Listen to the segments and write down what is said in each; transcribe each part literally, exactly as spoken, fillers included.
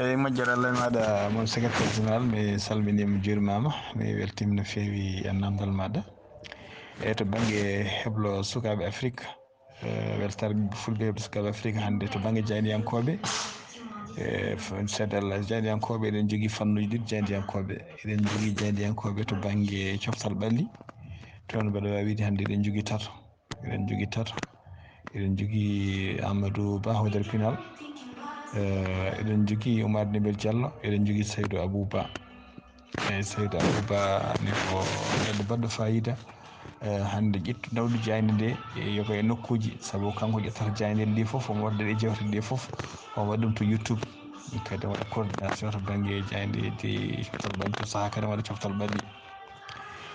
Eyi, moƴƴere Allah e maaɗa, mon secrétaire général, mi salminiima, mi juurimaama, mi weltiima no feewi e naamndal maaɗa. E to bannge heblo sukaaɓe Afrik, eh, weltaare ɓiɓɓe fulɓe heblo sukaaɓe Afrik hannde to bannge jaayndiyankooɓe, eh, f-, seeɗa Allah, jaayndiyankooɓe, eɗen njogii fannuuji ɗiɗi jaayndiyankooɓe. Eɗen njogii jaayndiyankooɓe to bannge coftal ɓalli, toon mbaɗa waawi wiide hannde eɗen njogii tato. Eɗen njogii tato. Eɗen njogii Amadou Ba, hoodere pinal. Eh, eɗen njogii Oumar Dembel Diallo, eɗen njogii Saydou Abou Ba. Eyi, Saydou Abou Ba ni ko neɗɗo baɗɗo faayiida. Eh, hannde ƴettu nawdu jaaynde nde, e, yo ko e nokkuuji, sabu kanko ƴettata jaaynde nde fof, omo waɗa e jewte ɗe fof, omo waɗa ɗum to YouTube. Kadi waɗa coordination to bannge jaaynde ɗe coftal ɓalli, to sahaa kadi waɗa coftal ɓalli.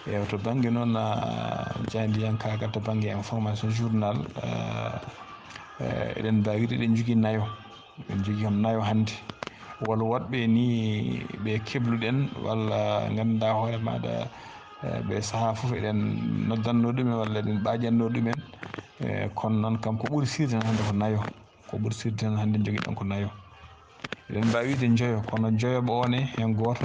Ewa, to bannge noon, ah, jaayndiyankaagal, to bannge information journal, ah, eh, eɗen mbaawi wiide eɗen njogii nayo. Eɗen njogii kam nayo hannde. Walla woɗɓe ni ɓe kebluɗen, walla ngannduɗaa hoore maaɗa, eh, ɓe sahaa fof eɗen noddannoo ɗumen, walla eɗen ɓaaƴannoo ɗumen. Eh, kono noon kam ko ɓuri sirde hannde ko nayo. Ko ɓuri sirde tan hannde njogiɗen ko nayo. Eɗen mbaawi wiide njoyo, kono joyoɓo o ne, heen gooto,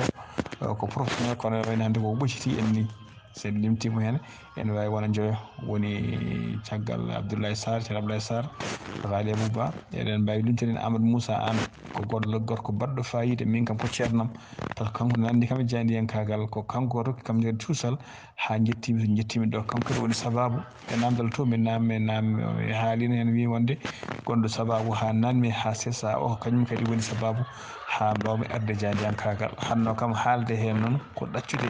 eh, ko professionnel, kono wayno hannde ko ɓoccitii en ni. So en limtiima heen, ene waawi wona njoyo. Woni caggal Abdoulaye Sarr, Ceerno Abdoulaye Sarr, Ghaly Abou Ba, eɗen mbaawi limtude heen Amadou Moussa Anne, ko goɗɗo gorko baɗɗo faayiida, min kam ko ceernam. Taw kanko nanndi kam e jaayndiyankaagal, ko kanko rokki kam nder cuusal, haa njettiimi to njettiimi ɗo. Kanko kadi woni sabaabu e naamndal to, min naam-, min naam-, mi haalino heen, mi wonde gonɗo sabaabu haa nanmi haa sesa o, ko kañum kadi woni sabaabu haa mbaawmi arde jaayndiyankaagal. Hanno kam haalde heen noon ko ɗaccude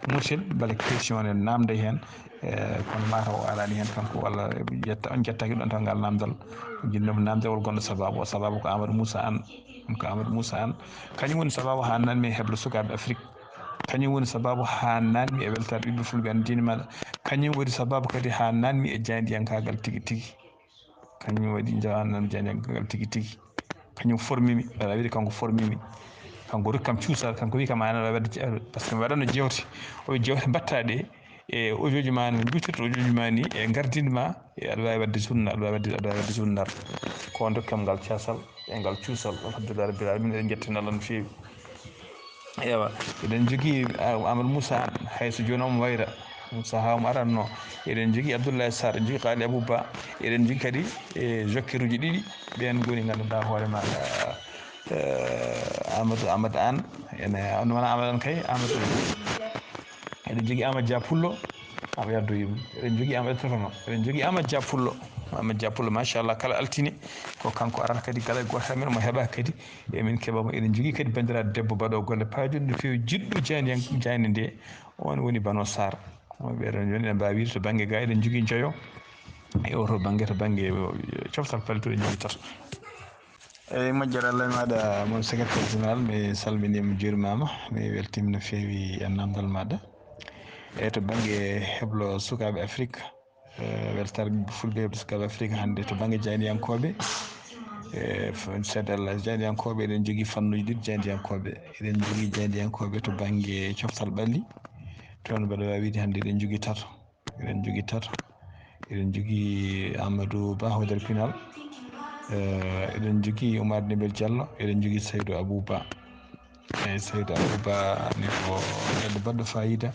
muccel, mbele question ne naamde heen, eh, kono mataw o alaani heen kanko, walla ƴetta, on ƴettaaki ɗon taw ngal naamndal. Jinnoomi naamndewol gonɗo sabaabu o, sabaabu ko Amadou Moussa Anne, ko Amadou Moussa Anne. Kañum woni sabaabu haa nanmi e heblo sukaaɓe Afrik. Kañum woni sabaabu haa nanmi e weltaare ɓiɓɓe fulɓe, anndini maɗa. Kañum woni sabaabu kadi haa nanmi e jaayndiyankaagal tigi tigi. Kañum waɗi jaayndiyankaagal tigi tigi. Kañum formimi, aɗa wiide kanko formimi. Kanko rokki kam cuusal, kanko wi kam, "An aɗa waɗde je-," par ce que mi waɗano jewte. O wi, "Jewte mbaɗtaa ɗe, e audioji ma no, njuutirta audioji ma ni, e ngardin ma, e aɗa waawi waɗde sunna, aɗa waawi waɗde, aɗa waawi waɗde sunnar." Ko on rokki kam ngal caasal e ngal cuusal. Alhamdulillah Rabbil Alamin, eɗen njettana Allah no feewi. Ewa, eɗen njogii, ah, Amadou Moussa Anne, hay so jooni omo wayra, sahaa omo aranno. Eɗen njogii Abdoulaye Sarr, eɗen njogii Ghaly Abou Ba, eɗen njogii kadi, e, jokeruuji ɗiɗi, ɓeen ngoni ngannduɗaa hoore maaɗa, eh, Amadou, Amadou Anne, ene, on wona Amadou Anne kay, Amadou, eɗen njogii Amadou Dia Pullo, Amadou Yaddo Yum, eɗen njogii Amadou Totono, eɗen njogii Amadou Dia Pullo, Amadou Dia Pullo, machallah, kala altine ko kanko arata kadi, kala gooto e men omo heɓa kadi, emin keɓa mo. Eɗen njogii kadi banndiraaɗo debbo baɗɗo golle paajuɗe no feewi, jiɗɗo jaayndiyan-, jaaynde nde, on woni Bano Sarr. Ɓeɗon jooni eɗen mbaawi wiide to bannge ga eɗen njogii joyo, e oto bannge, to bannge, eh, coftal paltoɗe njogii tato. Eyi, moƴƴere Allah e maaɗa, mon secrétaire général, mi salminiima, mi juurimaama, mi weltiima no feewi e naamndal maaɗa. E to bannge heblo sukaaɓe Afrik, eh, weltaare ɓiɓɓe fulɓe heblo sukaaɓe Afrik hannde to bannge jaayndiyankooɓe, eh, f-, seeɗa Allah, jaayndiyankooɓe, eɗen njogii fannuuji ɗiɗi jaayndiyankooɓe. Eɗen njogii jaayndiyankooɓe to bannge coftal ɓalli, toon mbaɗa waawi wiide hannde eɗen njogii tato. Eɗen njogii tato. Eɗen njogii Amadou Ba, hoodere pinal. Eh, eɗen njogii Oumar Dembel Diallo, eɗen njogii Saydou Abou Ba. Eyi, Saydou Abou Ba ni ko neɗɗo baɗɗo faayiida.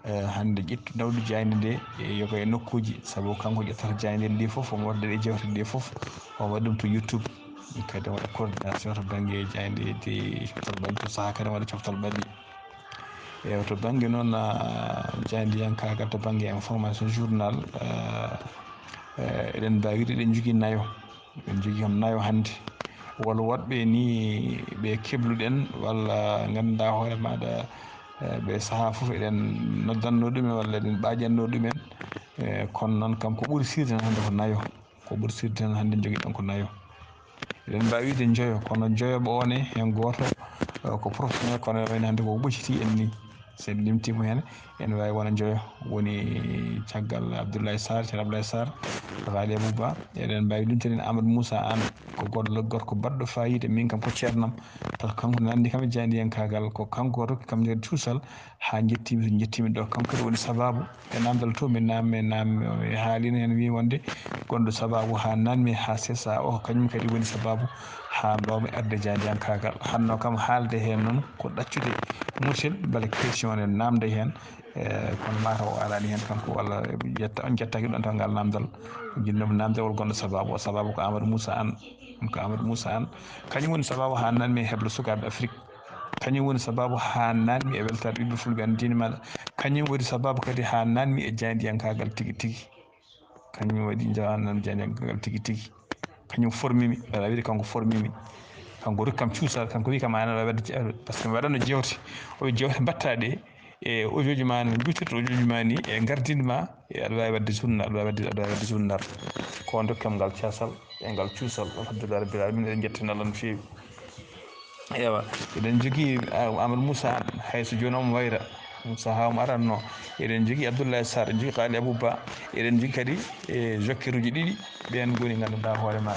Eh, hannde ƴettu nawdu jaaynde nde, e, yo ko e nokkuuji, sabu kanko ƴettata jaaynde nde fof, omo waɗa e jewte ɗe fof, omo waɗa ɗum to YouTube. Kadi waɗa coordination to bannge jaaynde ɗe coftal ɓalli, to sahaa kadi waɗa coftal ɓalli. Ewa, to bannge noon, ah, jaayndiyankaagal, to bannge information journal, ah, eh, eɗen mbaawi wiide eɗen njogii nayo. Eɗen njogii kam nayo hannde. Walla woɗɓe ni ɓe kebluɗen, walla ngannduɗaa hoore maaɗa, eh, ɓe sahaa fof eɗen noddannoo ɗumen, walla eɗen ɓaaƴannoo ɗumen. Eh, kono noon kam ko ɓuri sirde hannde ko nayo. Ko ɓuri sirde tan hannde njogiɗen ko nayo. Eɗen mbaawi wiide njoyo, kono joyoɓo o ne, heen gooto, eh, ko professionnel, kono wayno hannde ko ɓoccitii en ni. So en limtiima heen, ene waawi wona joyo. Woni caggal Abdoulaye Sarr, Ceerno Abdoulaye Sarr, Ghali Abou Ba, eɗen mbaawi limtude Amadou Moussa Anne, ko goɗɗo gorko baɗɗo faayiida, min kam ko ceernam, par ce que kanko nanndi kam e jaayndiyankaagal, ko kanko rokki kam nder cuusal haa njettiimi to njettiimi ɗo. Kanko kadi woni sabaabu e naamndal to mi naam-, mi naam-, mi haalino heen, wi wonde gonɗo sabaabu haa nanmi haa sesa o, ko kañum kadi woni sabaabu haa mbaawmi arde jaayndiyankaagal. Hanno kam haalde heen noon ko ɗaccude mutel, mbele question ne naamde heen, e, kono mataw o alaani heen kanko, walla jetta, on jettaki ɗon taw ngal naamndal. Jinnooɓe naamndewol gonɗo sabaabu o, sabaabu ko Amadou Moussa Anne. Ko Amadou Moussa Anne. Kañum woni sabaabu haa nanmi e heblo sukaaɓe Afrik. Kañum woni sabaabu haa nanmi e weltaare ɓiɓɓe fulɓe, anndini maɗa. Kañum woni sabaabu kadi haa nanmi e jaayndiyankaagal tigi tigi. Kañum waɗi jawannan jaayndiyankaagal tigi tigi. Kañum formimi, aɗa wiide kanko formimi. Kanko rokki kam cuusal, kanko wi kam an aɗa waɗde je-, par ce que mi waɗano jewte. O wi jewte mbaɗta ɗe, e audio ji ma no, juttirta audio ji ma ni, e gardin ma, e aɗa waawi waɗde sunna, aɗa waawi waɗde, aɗa waawi waɗde sunnar. Ko on rokki kam ngal caasal, e ngal cuusal. Alhamdulillah Rabbil Alamin, eɗen njettana Allah no feewi. Ewa, eɗen jogii, ah, Amadou Moussa Anne, hay so jooni omo wayra, sahaa omo aranno. Eɗen jogii Abdoulaye Sarr, eɗen jogii Khaly Abou Ba, eɗen jogii kadi, e, jokeruuji ɗiɗi, ɓeen ngoni ngannduɗaa hoore ma,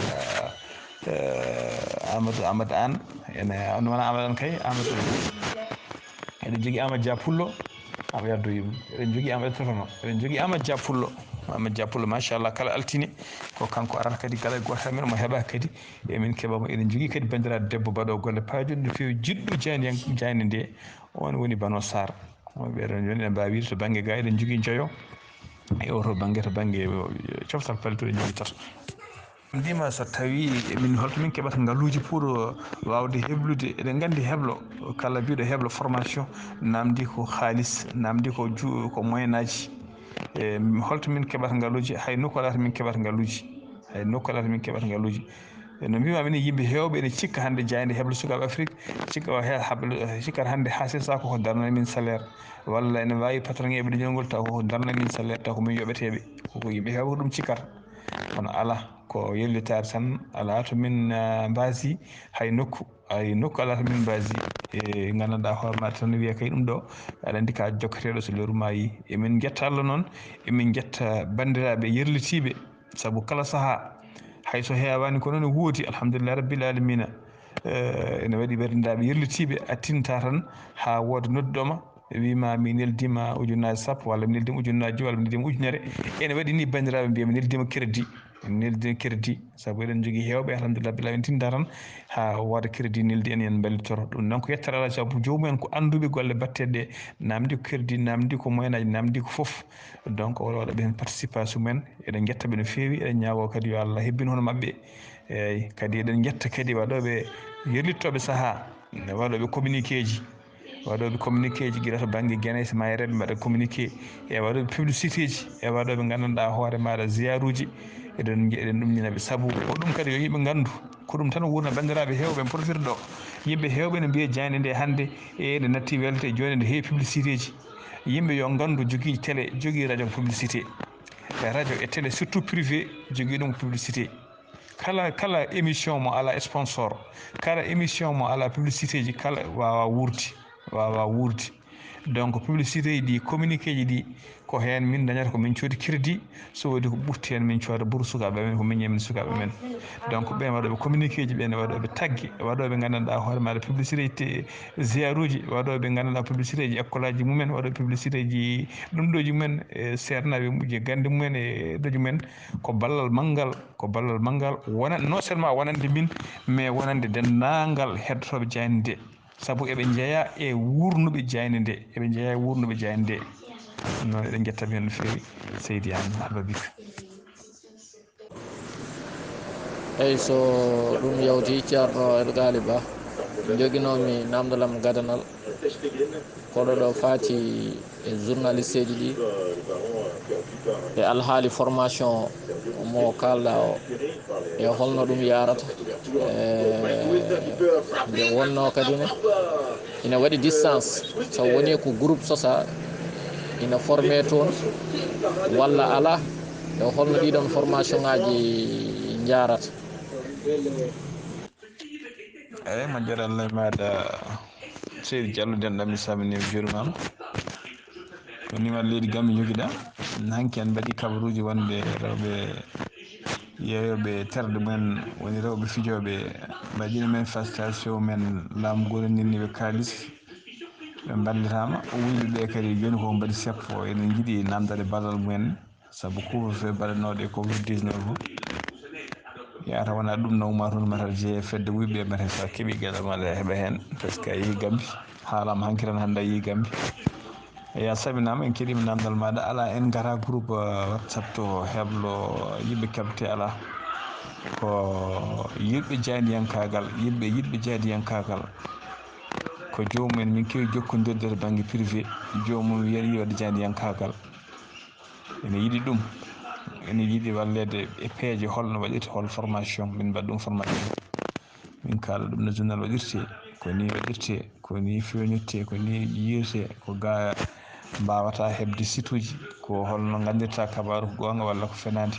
eh, Amadou, Amadou Anne, ene, on wona Amadou Anne kay, Amadou, eɗen jogii Amadou Dia Pullo, Amadou Yaddo Yum, eɗen jogii Amadou Totono, eɗen jogii Amadou Dia Pullo, Amadou Dia Pullo, machallah, kala altine ko kanko arata kadi, kala e gooto men omo heɓa kadi, emin keɓa mo. Eɗen jogii kadi banndiraaɗo debbo baɗo golle paajuɗe no feewi, jiɗɗo jaayndiyan-, jaaynde nde, on woni Bano Sarr. On ɓeɗon joni eɗen mbaawi wiide to bannge ga eɗen jogii joyo, e oto bannge, to bannge, eh, coftal palette eɗen jogii tato. Ndima so tawi emin, holto min keɓata ngaluuji pour, eh, waawde heblude? Eɗen nganndi heblo, kala biɗo heblo formation, namdi ko haalis, namdi ko ju-, ko moyen aji. E, holto min keɓata ngaluuji? Hay nokku alaa to min keɓata ngaluuji. Hay nokku alaa to min keɓata ngaluuji. E, no mbimi, minen yimɓe heewɓe ene cikka hannde jaaynde heblo sukaaɓe Afrik, cikka o he-, hablo-, cikkata hannde haa sesa ko, ko darna min salaire. Walla ene waawi patron eɓe leñol ngol taw ko darna min salaire, taw ko min yoɓeteeɓe. Ko, ko yimɓe heewɓe ko ɗum cikkata. Kono alaa, ko yellitaare tan, alaa to min, ah, mbaasi hay nokku. Ay, nokku alaa to min mbaasi. E, nganndanɗaa hoore ma tan wiya kay ɗum ɗo, aɗa anndi ka jokketeeɗo so lewru maayi. Emin njetta Allah noon, emin njetta banndiraaɓe yerlitiiɓe, sabu kala sahaa, hay so heewaani kono ne woodi, alhamdulillahi rabbil alamina. Eh, ene waɗi banndiraaɓe yerlitiiɓe, a tinta tan haa wooda nodduɗo ma, wi ma mi neldiima ujunnaaje sappo, walla mi neldiima ujunnaaje joyi, walla mi neldiima ujunere. Ene waɗi ni banndiraaɓe mbiya mi neldiima crédit. En neldi crédit, sabu eɗen jogii heewɓe, alhamdulillah, bila en tinda tan haa wooda crédit neldi en, en mballitoro. Ɗum noon ko yettere Allah, sabu joomum en ko annduɓe golle batteɗe ɗe, namdi ko crédit, namdi ko moyen aji, namdi ko fof. Donc, o waɗa ɓe heen participation mum en, eɗen njetta ɓe no feewi, eɗen ñaago kadi yo Allah hebbin hono maɓɓe. Eeyi, kadi eɗen njetta kadi waɗooɓe, yerlittooɓe sahaa, waɗooɓe communiqué ji. Waɗooɓe communiqué ji gila to bannge Guinée, so maa e reɓe mbaɗa communiqué, e waɗooɓe publicité ji, e waɗooɓe nganndanɗaa hoore maaɗa ziyaaruuji, eɗen, eɗen ɗum ñinaɓe. Sabu ko ɗum kadi yo yimɓe nganndu, ko ɗum tan wurna banndiraaɓe heewɓe en profite ɗo. Yimɓe heewɓe ne mbiya jaaynde nde hannde, e nde natti welte, jooni nde heewi publicité ji. Yimɓe yo nganndu jogii télé, jogii radio ko publicité. E radio e télé, surtout privé, jogii ɗum ko publicité. Kala, kala émission mo alaa sponsor, kala émission mo alaa publicité ji, kala waawa wuurde, waawa wuurde. Donc, publicité ji ɗi, communiqué ji ɗi, ko heen min dañata ko min coodi crédit, so woodi ko ɓurti heen min cooda pour sukaaɓe amen, ko min ñamin sukaaɓe amen. Donc, ɓeen waɗooɓe communiqué ji, ɓeen waɗooɓe tagge, waɗooɓe nganndanɗaa hoore maaɗa publicité ji te-, ziyaaruuji, waɗooɓe nganndanɗaa publicité ji école aji mumen, waɗooɓe publicité ji ɗum ɗo ji mumen, e seernaaɓe mujje gannde mumen e ɗo ji mumen, ko ballal manngal. Ko ballal manngal, wona-, non seulement wonande min, mais wonande denndaangal heɗotooɓe jaaynde nde. Sabu eɓe njeyaa e wuurnuɓe jaaynde nde. Eɓe njeyaa e wuurnuɓe jaaynde nde. Noon eɗen njetta ɓe no feewi, Seydi Anne Abba Bika. Eyi, so ɗum yawti, Ceerno El Gaali Ba, njoginoomi naamndal am gadanal. Kono ɗo faati e journaliste ji ɗi, e alhaali formation mo kaalɗa o, e holno ɗum yarata, e nde wonno kadi ne ina waɗi distance, so woni ko groupe sosa ina formé toon walla ala, e holno ɗiɗon formation ngaji jarata? Eyi, moƴƴere Allah e maaɗa, Seydi Diallo, denɗam, mi salminiima, mi juuriima ma. Woni ma leydi Gambi jogiɗa. Hanki en mbaɗi kabaruuji wonɓe rewɓe yeeyooɓe terɗe mumen, woni rewɓe fijooɓe, mbaɗino manifestation men, laamu gollondinni ɓe kaalis, ɓe mballitaama. O wiyi ɓe kadi jooni ko mbaɗi seppo, eɗen njiɗi namdal e ballal mumen, sabu couvre-feu baɗanooɗo e covid dix-neuf o. Yaata wona ɗum nawma toon mata je fedde wuyɓe mata sa keɓi geɗal maɗa heɓa heen, parce que a yii Gambi, haalama hanki tan hannde a yii Gambi. Eya, salminaama, en keɗiima namdal maaɗa. Alaa, en ngara groupe, uh, WhatsApp to heblo yimɓe keɓte alaa. Ko yimɓe jaayndiyankaagal, yimɓe yiɗɓe jaayndiyankaagal. Ko joomum en min keewi jokkondirde to bannge privé, joomum wiya yiɗi waɗde jaayndiyankaagal. Ene yiɗi ɗum, ene yiɗi walleede e peeje, holno waɗirte, hol formation, min mbaɗa ɗum formation. Min kaala ɗum no journal waɗirte, ko ni waɗirte, ko ni feeñirte, ko ni yiyirte, ko ga mbawata heɓde site uji, ko holno nganndirta kabaaru ko goonga walla ko fenaande,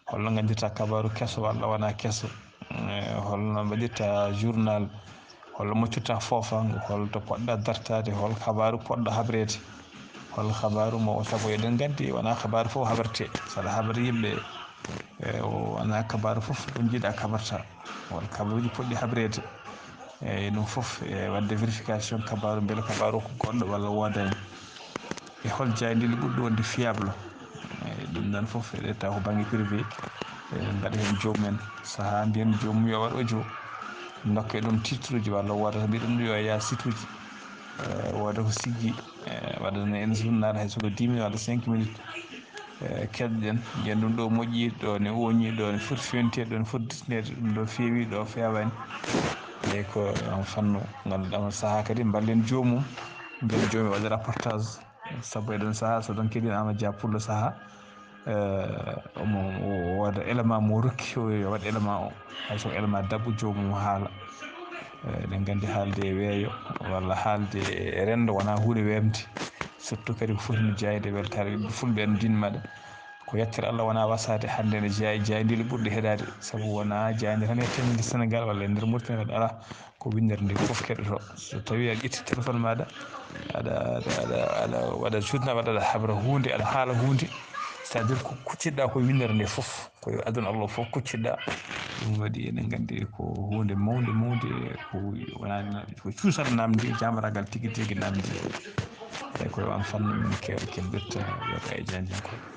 holno nganndirta kabaaru keso walla wona keso, eh, holno mbaɗirta journal, holno moccirta foofaango, holto poɗɗa dartaade, hol kabaaru poɗɗo habreede, hol kabaaru mo, sabu eɗen nganndi wona kabaaru fof habrete. So aɗa habra yimɓe, e, wona kabaaru fof ɗum njiɗa kabarta. Won kabaruuji poɗɗi habreede. E, ɗum fof, e, waɗde vérification kabaaru, mbele kabaaru ko goɗɗo walla woodani. E hol jaayndiili ɓurɗi wonde fiable? E, ɗum ɗon fof eɗen tawa ko bannge privé. E, mbaɗa heen joomum en. Sahaa mbiyen joomum yo waɗ audio. Ndokke ɗum titre uji walla woodata mbiɗen ɗum yo yaa site uji. E, wooda ko siggi, e, waɗana en journal hay so ko dix minutes walla cinq minutes. E, keɗɗen, mbiyen ɗum ɗo moƴƴi, ɗo ne ooñi, ɗo ne foti fewnteede, ɗo ne foti disineede, ɗum ɗo feewi, ɗo feewaani. Eyi, ko on fannu ngannduɗaa on sahaa kadi mballen joomum, mbiyen joomum waɗa reportage, sabu eɗen sahaa so ɗon keɗin Amadou Dia Pullo sahaa, e, omo o wooda élément mo rokki, o yo waɗ élément o, hay so élément daɓɓo joomum haala. E, eɗen nganndi haalde e weeyo walla haalde e renndo wonaa huunde weemde, surtout kadi ko foti no jaayde weltaare ɓiɓɓe fulɓe en diin maɗa. Ko yettere Allah wona wasaade hannde ne jeyaa e jaayndiili ɓurɗi heɗaade, sabu wona jaaynde tan e tennde Sénégal walla e nder Mauritanie kadi alaa ko winndere nde fof keɗoto. So tawi a ƴetti téléphone maɗa, aɗa, aɗa, aɗa, aɗa waɗa journal, aɗa, aɗa habra huunde, aɗa haala huunde, c'est-à-dire ko kuccitɗa ko winndere nde fof, ko yo aduna Allah fof kuccitɗa. Ɗum waɗi eɗen nganndi ko huunde mawnde, mawnde, ko wona, ko cuusal namdi, jaamaragal tigi tigi namdi. Eyi, koye on fannu min keewa keldirta, yo ka e jaayndiyankoɓe.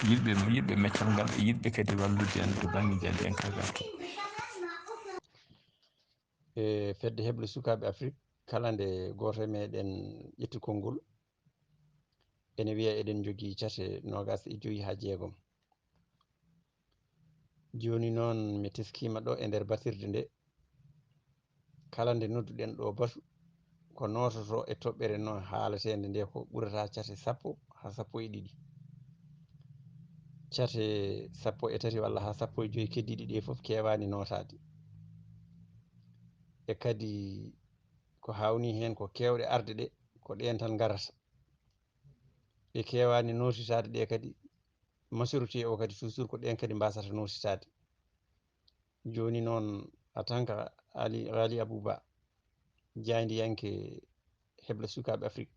Yiɗɓe, yiɗɓe meccal ngal, e yiɗɓe kadi wallude en to bannge jaayndiyankaagal to. E fedde heɓle sukaaɓe Afrik, kala nde gooto e meɗen ƴetti konngol, ene wiya eɗen njogii cate noogaas e joyi haa jeegom. Jooni noon, mi teskiima ɗo e nder batirde nde, kala nde nodduɗen ɗo batu, ko noototo e toɓɓere noon haalateende nde ko ɓurata cate sappo haa sappo e ɗiɗi. Cate sappo e tati walla haa sappo e joyi keddiiɗi ɗe fof keewaani nootaade. E kadi ko haawnii heen ko keewɗe arde ɗe, ko ɗeen tan ngarata. Ɗe keewaani nootitaade ɗe kadi, majorité o kadi toujours ko ɗeen kadi mbasata nootitaade. Jooni noon, en tant que Ali, Ghali Abou Ba, jaayndiyanke heɓle sukaaɓe Afrik.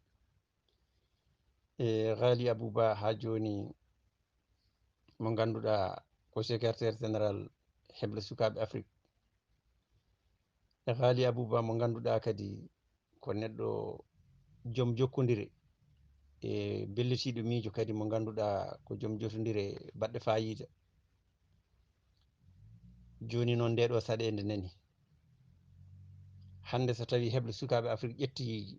E Ghali Abou Ba haa jooni mo ngannduɗaa ko secrétaire général heɓle sukaaɓe Afrik. E Ghali Abou Ba mo ngannduɗaa kadi ko neɗɗo joom jokkondire, e bellitiiɗo miijo kadi mo ngannduɗaa ko joom jotondire baɗɗe faayiida. Jooni noon nde ɗo saɗeende nani. Hannde so tawii heɓle sukaaɓe Afrik ƴetti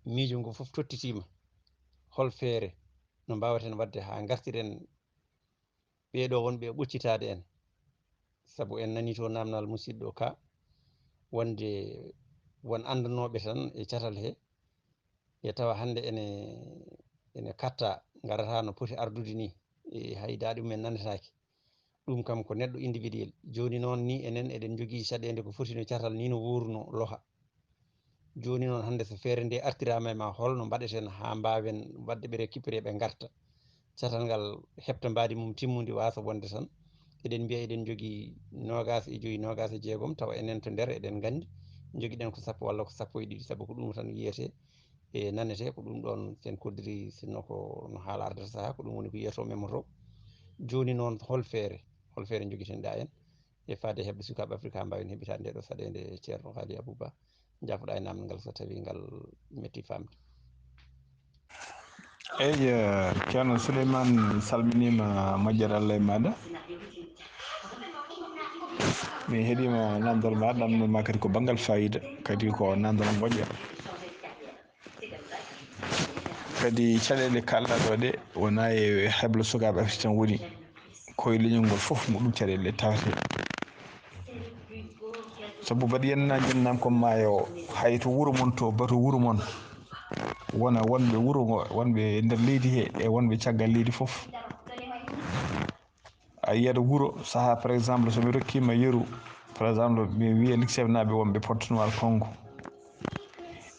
miijo ngo fof tottitiima, hol feere no mbaawaten waɗde haa ngartiren ɓee ɗo wonɓe e ɓoccitaade en? Sabu en nanii to naamnal musiɗɗo ka, wonde won anndanooɓe tan e catal he, e tawa hannde ene, ene katta, ngarata no poti ardude ni, e hay daaɗi mumen nanetaake. Ɗum kam ko neɗɗo individuel. Jooni noon ni enen eɗen njogii caɗeende ko foti no catal ni no wuurno loha. Jooni noon hannde so feere nde artiraama e ma, holno mbaɗeten haa mbaawen waɗde ɓe récupéré ɓe ngarta? Catal ngal heɓta mbaadi mum timmundi waasa wonde tan. Eɗen mbiya eɗen njogii noogaas e joyi, noogaas e jeegom, tawa enen to nder eɗen nganndi njogiɗen ko sappo walla ko sappo e ɗiɗi, sabu ko ɗum tan yiyetee. e nanete. Ko ɗum ɗoon sen koddiri, sinno ko no haala ardata sahaa, ko ɗum woni ko yeeso men mo to. Jooni noon, hol feere, hol feere njogiten-ɗaa en e faade heɓde sukaaɓe Afirka haa mbaawen heɓitaade nde ɗo saɗeende? Ceerno Haali Abuba, njaafoɗaa e namdal ngal so tawii ngal metti faamde. Eey, eh, Ceerno Souleymane, salminiima, moƴƴere Allah e maaɗa. Mi heɗiima namdal ma, namdal ma kadi ko banngal faayiida, kadi ko namdal moƴƴo. Kadi caɗeele kaalɗaa ɗo ɗe, wonaa e heblo sukaaɓe Afirka tan woni, ko e leñol ngol fof mo ɗum caɗeele tawetee. Sabu mbaɗi yenna jennam ko maayo, hay to wuro mon to, batu wuro mon, wona wonɓe wuro ngo, wonɓe e nder leydi he, e wonɓe caggal leydi fof. A yiyat wuro, sahaa, par exemple, so mi rokkiima yeru, par exemple, mi wiya Liksebnaaɓe wonɓe Pointe Noire Kongo,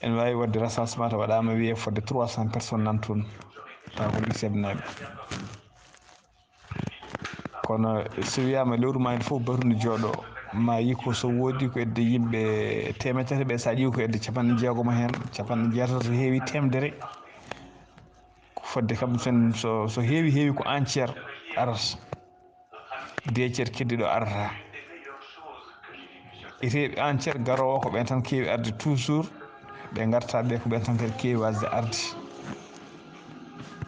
ene waawi waɗde recensement, to waɗaama, wiyee fodde trois cents personnes nan toon, tawa ko Liksebnaaɓe. Kono so wiyaama lewru maa heen fof batu ne jooɗoo, ma yiy ko so woodi ko hedde yimɓe teemedere tati ɓe, so a ƴeewi ko hedde capanɗe jeegom heen, capanɗe jeetato, so heewi teemedere, ko fodde kam sen, so, so heewi, heewi ko un tiers arata. Deux tiers keddiiɗo arata. Ete un tiers garoowo ko ɓeen tan keewi arde toujours, ɓe ngarta ɓe ko ɓeen tan kadi keewi waasde arde.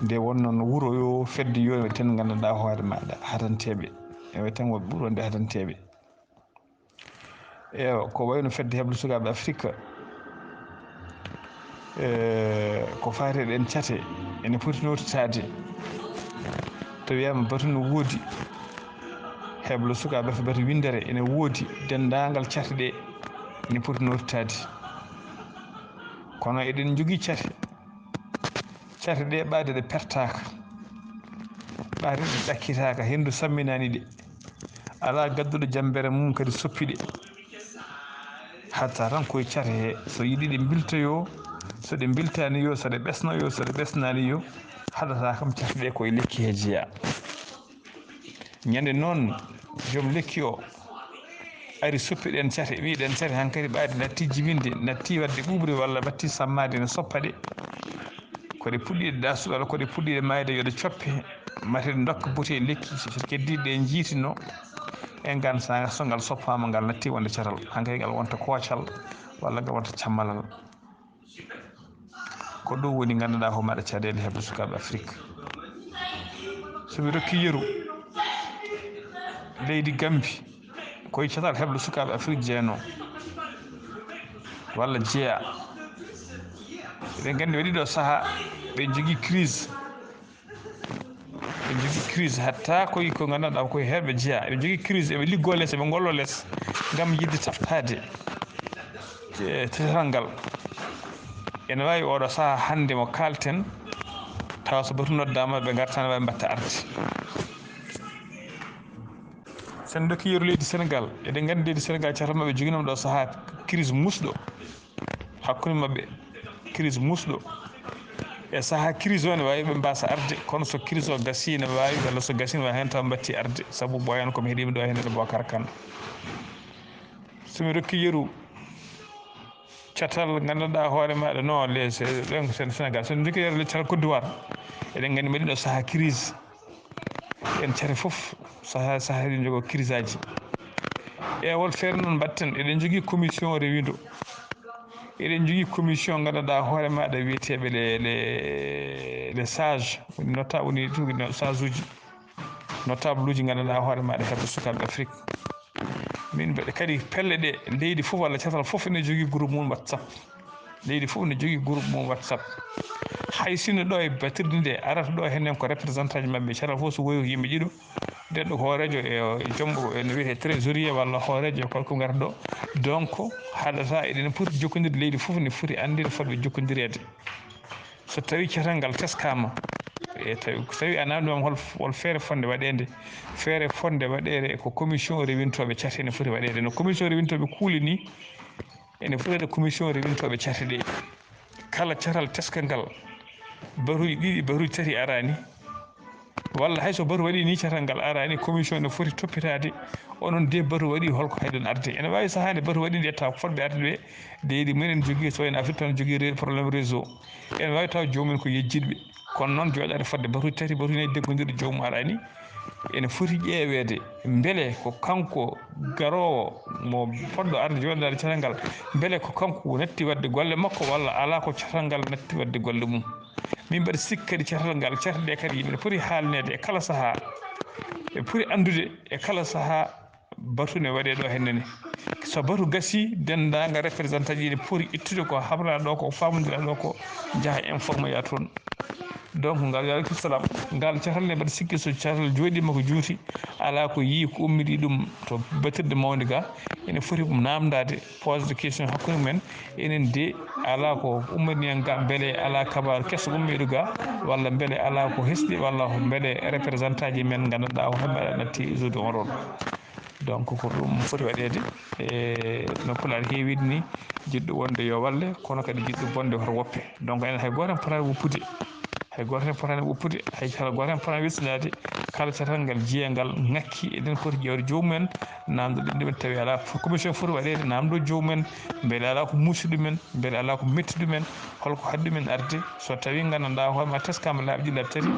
Nde wonnoo no wuro yo fedde yo ɓe tan nganndanɗaa hoore maaɗa hatanteeɓe. Ɓe tan woɓɓe ɓuri wonde hatanteeɓe. Eewa, ko wayno fedde heblo sukaaɓe Afirka, eh, ko faati e ɗeen cate, ene poti nootitaade. To wiyaama batu no woodi, heblo sukaaɓe Afirka, batu winndere ene woodi, denndaangal cate ɗe ene poti nootitaade. Kono eɗen njogii cate, cate ɗe ɓaade ɗe pertaaka, ɓaade ɗe ɗakkitaaka, henndu samminaani ɗe. Alaa gadduɗo jammbere mum kadi soppi ɗe. Hatta tan koye cate he, so yiɗi ɗe mbiltoyoo, so ɗe mbiltaani yo, so ɗe ɓesno yo, so ɗe ɓesnaani yo, haɗata kam cate ɗe koye lekki he jeyaa. Ñande noon, joom lekki o ari soppi ɗeen cate, wiyi ɗeen cate hankadi ɓaade natti jibinde, natti waɗde ɓuuɓri walla natti sammaade, ne soppa ɗe. Ko ɗe puɗɗiiɗe daasude walla ko ɗe puɗɗiiɗe maayde, yo ɗe coppe, mate ɗe ndokka buti e lekki, so keddiiɗe ɗe njiitino. E ngaan saanga, so ngal soppaama, ngal natti wonde catal, hankadi ngal wonta koocal walla ngal wonta cammalal. Ko ɗum woni nganndanɗaa ko maɗa caɗeele heblo sukaaɓe Afirka. So mi rokki yeru, leydi Gambi, koye catal heblo sukaaɓe Afirka jeyanoo, walla jeyaa. Eɗen nganndi waɗi ɗo sahaa, ɓe njogii crise. Ɓe njogii crise, hatta koye ko nganndanɗaa koye heewɓe jeyaa. Ɓe njogii crise, eɓe liggoo les, eɓe ngolloo les ngam yiɗde taɓtaade, eh, caatal ngal. Ene waawi oɗo sahaa hannde mo kaalten, tawa so batu noddaama, ɓe ngartaani, waawi mbaɗta arde. Sen ndokki yeru leydi Senegaal, eɗen nganndi leydi Senegaal, caatal maɓɓe joginoo ɗo sahaa crise muusɗo hakkunde maɓɓe, crise muusɗo. E sahaa crise o ne waawi ɓe mbaasa arde, kono so crise o gasii ne waawi, walla so gasii ne waawi heen taw mbatti arde, sabu Boyan ko mi heɗiima ɗo heen e Bocar Kane. So mi rokki yeru caatal nganndanɗaa hoore maaɗa, non, les, ɗen ko Sen-, Senegaal. So mi rokki yeru caatal Côte d'Ivoire, eɗen nganndi mbaɗi ɗo sahaa crise. En cate fof, sahaa, sahaa eɗen njogoo crise aji. E hol feere noon mbaɗten? Eɗen njogii commission rewindo. Eɗen njogii commission nganndanɗaa hoore maaɗa wiyeteeɓe les, les, les sages, woni nota-, woni ɗum, no, sage uji, notable uji nganndanɗaa hoore maaɗa heblo sukaaɓe Afirka. Min mbaɗa kadi pelle ɗe, leydi fof walla caatal fof ene jogii groupe mum WhatsApp. Leydi fof ne jogii groupe mum WhatsApp. Hay sinno ɗo e batirde nde arata ɗo henen ko représentant ji maɓɓe, caatal fof so wowi ko yimɓe ɗiɗo, neɗɗo ko hooreejo e, e joom, e no wiyetee trésorier walla hooreejo e ko, ko ngarata ɗo. Donc, haɗata eɗen poti jokkondirde, leydi fof ne foti anndude fotɓe jokkondireede. So tawii caatal ngal teskaama, e tawi, so tawii a naamndiima hol, hol feere fotnde waɗeede, feere fotnde waɗeede ko commission rewintooɓe cate ne foti waɗeede. No commission rewintooɓe kuule nii, ene foti waɗde commission rewintooɓe cate ɗe. Kala caatal teskangal, batuuji ɗiɗi, batuuji tati araani, Walla hay so batu waɗi ni, catal ngal araani, commission ne foti toppitaade, onon de batu waɗi, holko hayɗon arde. Ene waawi sahaa nde batu waɗi nde, taw ko fotɓe arde ɓe, leydi mumen jogii, so wayno Afrique tan jogii re-, problème réseau. Ene waawi taw joomum en ko yejjitɓe. Kono noon, jooɗaade fodde batuuji tati, batuuji nayi deggondirɗi, joomum araani, ene foti ƴeeweede mbele ko kanko garoowo mo fotɗo arde jooɗaade catal ngal, mbele ko kanko natti waɗde golle makko walla alaa ko catal ngal natti waɗde golle mum. Min mbaɗa sikki kadi catal ngal, catal ɗe kadi yimɓe ne poti haalneede e kala sahaa, ɓe poti anndude e kala sahaa batu ne waɗee ɗo henne ne. So batu gasii, denndaangal représentant ji ne poti ittude ko haɓraa ɗo, ko faamondiraa ɗo ko, njaha informoya toon. Donc, ngal, ya aleykum salam, ngal catal ne mbaɗa sikki so catal jooɗiima ko juuti, alaa ko yii ko ummidii ɗum to batirde mawnde ga, ene foti naamndaade, poser de question hakkunde mumen, enen de, alaa ko ummanii en ga, mbele alaa kabaaru keso ummiiɗo ga, walla mbele alaa ko hesɗi, walla ko mbele représentant ji men nganndanɗaa ko hemɓe aɗa natti zone on ɗon. Donc, ko ɗum foti waɗeede, e no Pulaar heewiri ni, jiɗɗo wonde yo walle, kono kadi jiɗɗo bonde hoto woppe. Donc, enen hay gooto en potaani woppude. Hay gooto en potaani woppude, hay kala gooto en potaani welsindaade. Kala catal ngal jeyaa ngal ŋakki, eɗen poti ƴeewde joomum en, naamndoɗen ɗum en, tawi alaa ko commission foti waɗeede, naamndoo joomum en, mbele alaa ko muusi ɗum en, mbele alaa ko metti ɗum en, holko haɗi ɗum en arde. So tawii nganndanɗaa hoore ma teskaama laabi ɗiɗi, laabi tati,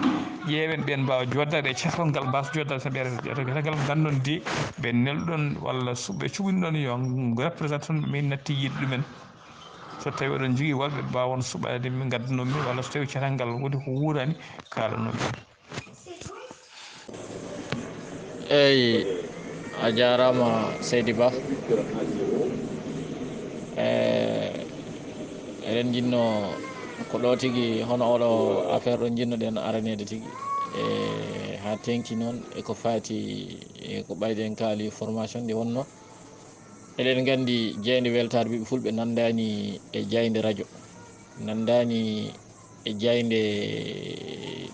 ƴeewen ɓeen mbaawa jooɗdaade e catal ngal, mbaasa jooɗdaade tan ɓe catal ngal, nganndon de ɓe nelɗon walla su-, ɓe cuɓinɗon yo représentant min natti yiide ɗum en. So tawii oɗon njogii wonɓe mbaawon suɓaade min, ngaddanon min, walla so tawii catal ngal woni ko wuurani, kaalanon min. Eyi, a jaaraama, Seydi Ba. E, eɗen njiɗno ko ɗo tigi, hono oɗo affaire ɗo njiɗnoɗen araneede tigi. E, haa teŋti noon e ko faati e ko ɓayden kaali formation ɗi wonno. Eɗen nganndi jaaynde weltaare ɓiɓɓe fulɓe nanndaani e jaaynde rajo, nanndaani e jaaynde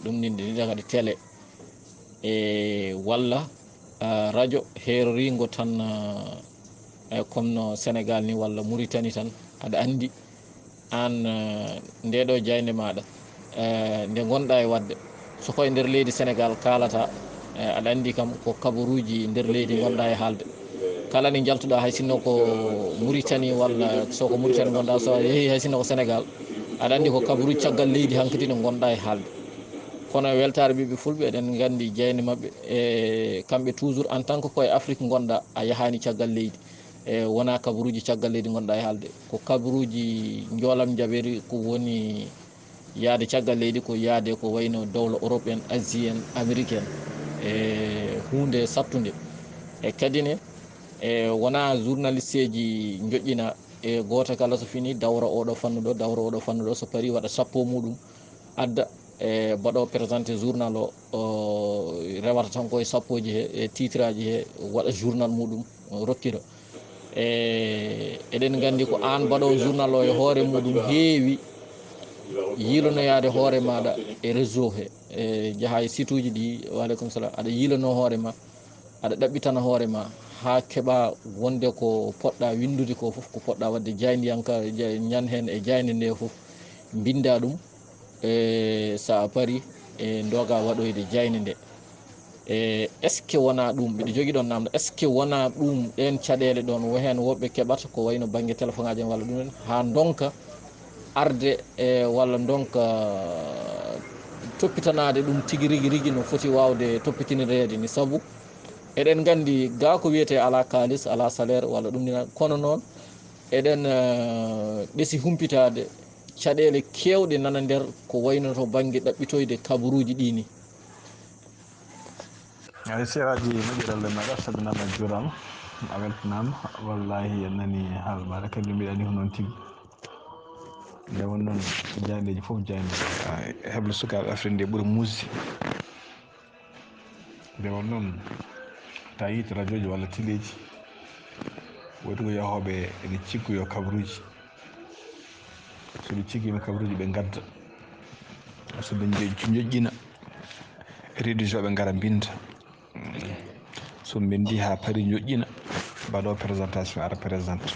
ɗum ninde nida kadi télé, e walla, ah, rajo heeroriingo tan, ah, e comme no Sénégal ni walla Mauritanie tan, aɗa anndi aan, eh, nde ɗo jaaynde maaɗa, eh, nde ngonɗa e waɗde, so ko e nder leydi Sénégal kaalata, eh, aɗa anndi kam ko kabaruuji nder leydi ngonɗa e haalde. Kala nde njaltuɗa, hay sinno ko Mauritanie walla so ko Mauritanie ngonɗa, so a yehi hay sinno ko Sénégal, aɗa anndi ko kabaruuji caggal leydi hankadi ɗo ngonɗa e haalde. Kono e weltaare ɓiɓɓe fulɓe, eɗen nganndi jaaynde maɓɓe, e kamɓe toujours en tant que ko e Afrique ngonɗa, a yahaani caggal leydi. E wonaa kabaruuji caggal leydi ngonɗa e haalde, ko kabaruuji njoolam njaɓeeri, ko woni yahde caggal leydi, ko yahde ko wayno dowla Europe en, Asie en, Amérique en, e huunde sattunde. E kadi ne, e wonaa journalisteeji njoƴƴina e gooto kala so fini dawra oɗo fannu ɗo, dawra oɗo fannu ɗo, so parii waɗa sappo muɗum, adda, e mbaɗo présenté journal o, o rewata tan koye sappoji he, e titraji he, waɗa journal muɗum, rokkira. E eɗen nganndi ko aan mbaɗo journal o e hoore muɗum heewi yiilonoyaade hoore maaɗa e réseau he, e njaha e site uji ɗi, wa aleykum salam, aɗa yiilono hoore ma, aɗa ɗaɓɓitana hoore ma haa keɓa wonde ko poɗɗa winndude ko fof, ko poɗɗa waɗde jaayndiyanka, ja-, ñan heen e jaaynde nde fof, mbinnda ɗum. E so a parii, e ndoga waɗoyde jaaynde nde. E est ce que wonaa ɗum, mbiɗo jogii ɗoon naamnde, est ce que wonaa ɗum, ɗeen caɗeele ɗoon, wo heen woɓɓe keɓata ko wayno bannge téléphone aji en walla ɗum en, haa ndonka arde, e walla ndonka toppitanaade ɗum tigi rigi rigi no foti waawde toppitinireede ni? Sabu eɗen nganndi gaa ko wiyetee alaa kaalis, alaa salaire walla ɗum ni, kono noon eɗen, eh, ɓesi humpitaade caɗeele keewɗe nana nder ko wayno to bannge ɗaɓɓitoyde kabaruuji ɗi ni. Ay, Seydi Haaji, moƴƴere Allah e maaɗa, a salminaama, a juuraama, a weltanaama. Wallaahi, en nanii haala maaɗa, kadi mbiɗa anndi ko noon tigi. Nde won noon, jaayndeeji fof, jaaynde, ah, heblo sukaaɓe Afrik nde ɓuri muusde. Nde won noon, ta yiit rajooji walla teleeji, woodi ko yahooɓe ene cikku yo kabaruuji. So ɓe cikkiima kabaruuji, ɓe ngadda. So ɓe njo-, njoƴƴina, rédigeooɓe ngara mbinnda. So mbinndii haa parii, njoƴƴina, mbaɗoo présentation, ara présente.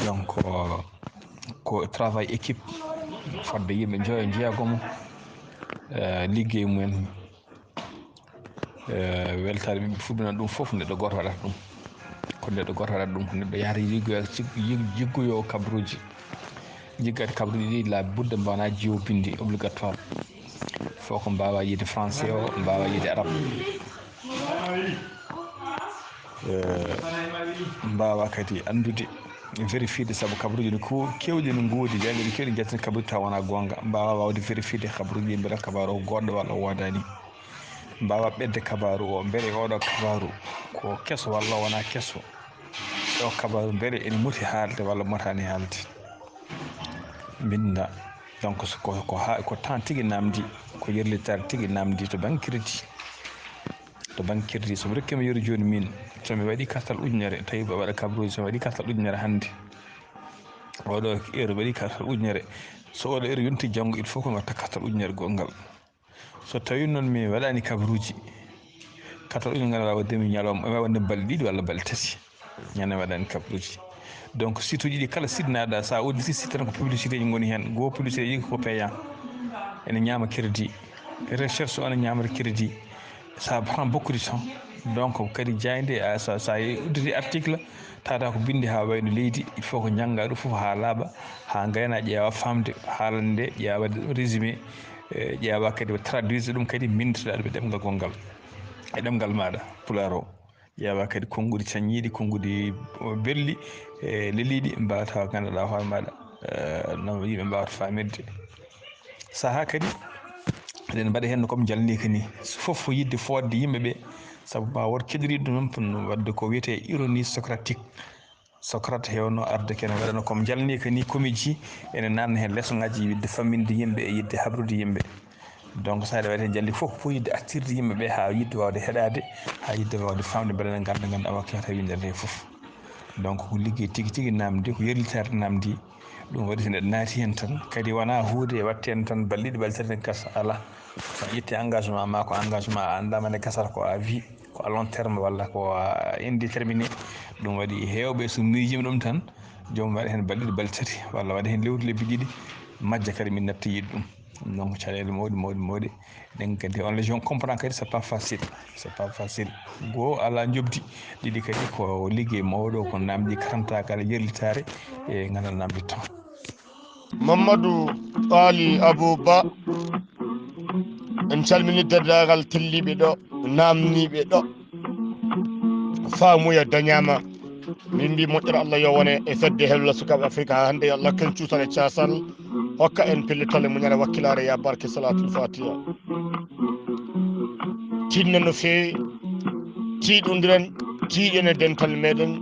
Donc, ko travail équipe, fodde yimɓe njoyo, jeegom, eh, liggey mumen, eh, weltaare ɓiɓɓe fulɓe noon, ɗum fof neɗɗo gooto waɗata ɗum. Ko neɗɗo gooto waɗata ɗum, ko neɗɗo yahata jiggoya, jig-, jig-, jiggoyo kabaruuji. Jiggade kabaruuji ɗi, la budda mbawana jiwo binndi obligatoire. Fof ko mbaawa yiide français o, mbaawa yiide arabe. Eh, mbaawa kadi anndude, vérifiede, sabu kabaruuji ne ko keewɗi ne ngoodi, jannde ne keewɗi njettan kabaruuji tawa wonaa goonga. Mbaawa waawde vérifiede kabaruuji ɗi, mbela kabaaru o goɗɗo walla o woodaani. Mbaawa ɓetde kabaaru o, mbele oɗo kabaaru ko keso walla wonaa keso. Ɗo kabaaru mbele ene moti haalde walla motaani haalde. Mbinnda. Donc, so ko, ko ha, ko temps tigi namdi, ko yerlitaare tigi namdi to bannge crédit. To bannge crédit, so mi rokkiima yeru jooni min, so mi waɗi kartal ujunere, tawi mbaɗa kabaruuji, so mi waɗi kartal ujunere hannde, oɗo heure mi waɗi kartal ujunere, so oɗo heure yonti janngo, il faut ko mi watta kartal ujunere goɗngal. So tawi noon mi waɗaani kabaruuji, kartal ujunere ngal waawa waɗde mi ñalawma, waawa waɗde balɗe ɗiɗi walla balɗe tati. Ñande mi waɗaani kabaruuji. Donc, site uji ɗi kala site naɗa, sa udditi site tan ko publicité ji ngoni heen. Goo publicité ji ko payant. Ene ñaama crédit. Recherche o ene ñaamata crédit. Ça prend beaucoup de temps. Donc, kadi jaaynde, a, sa, sa udditi article, tawata ko binndi haa wayno leydi, il faut ko njannga ɗum fof haa laaɓa, haa ngayna ƴeewa faamde haalande nde, ƴeewa waɗde ɗum résumé, eh, ƴeewa kadi traduise ɗum kadi mbinndotoɗa ɗum e ɗemngal gonngal, e ɗemngal maaɗa pulaar o. Ƴeewa kadi konnguɗi caññiiɗi, konnguɗi belɗi, e leliiɗi, mbaawa tawa ngannduɗaa hoore maaɗa, eh, no yimɓe mbaawata faamirde. Sahaa kadi, eɗen mbaɗa heen no comme njalni ka ni. Fof ko yiɗde fooɗde yimɓe ɓe, sabu ma wood keɗoriiɗo ɗum noon, waɗde ko wiyetee ironie socratique. Socrate heewno arde kene waɗano comme njalni ka ni, comédie, ene naatna heen leçon ŋaaji, yiɗde famminde yimɓe e yiɗde habrude yimɓe. Donc, so aɗa waɗi heen jalli fof, ko pour yiɗde artirde yimɓe ɓe haa yiɗde waawde heɗaade, haa yiɗde waawde faamde, mbele ne ngannda, ngannda awa kewta winndere nde fof. Donc, ko liggey tigi tigi namdi, ko yerlitaare namdi. Ɗum waɗi so neɗɗo naati heen tan, kadi wonaa huude waɗte heen tan balɗe ɗiɗi, balɗe tati, ne gasa, alaa. So a ƴetti engagement ma, ko engagement a anndaama ne gasata, ko à vie, ko à long terme walla ko à indéterminé. Ɗum waɗi heewɓe so miijiima ɗum tan, joomum waɗa heen balɗe ɗiɗi, balɗe tati, walla waɗa heen lewru, lebbi ɗiɗi, majja kadi min natti yiɗde ɗum. Donc, caɗeele mawɗe, mawɗe, mawɗe. Eɗen kadi, on les gens comprend kadi, c'est pas facile. C'est pas facile. Goo, alaa njoɓdi. Ɗiɗi kadi, ko liggey mawɗo, ko namdi karanta kala yerlitaare e nganndal namdi tan. Mamadou Ali Abou Ba, en calmini denndaangal telliiɓe ɗo, naamniiɓe ɗo. Faamuya dañaama. Min mbi moƴƴere Allah yo wone e fedde hello sukaaɓe Afrika haa hannde, yo Allah ken cuusal e caasal, hokka en pellital e muñal e wakkilaare, ya barke Salatul Fatiha. Tiɗnen no feewi, tiiɗondiren, tiiɗen e dental meɗen.